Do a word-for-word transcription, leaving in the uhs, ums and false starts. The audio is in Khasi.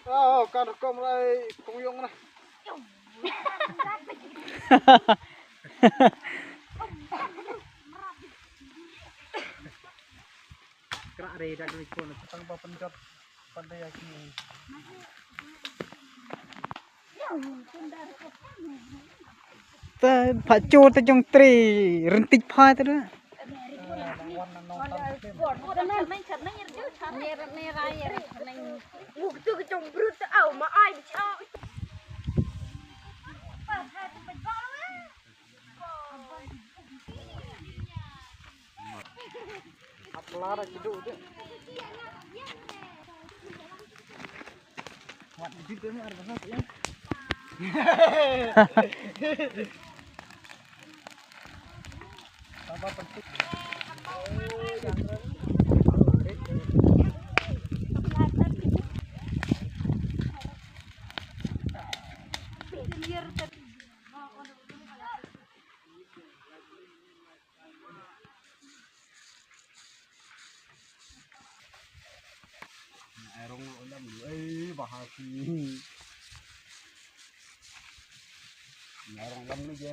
Ah, oh, kan rukom lai kong yong na. Kra re dak ni kon tang ba penjot pada ya ki. Ta pha chu ta jong tri rentij pha ta da. Arong ulam lu, eh, bahasi. Arong ulam ni je.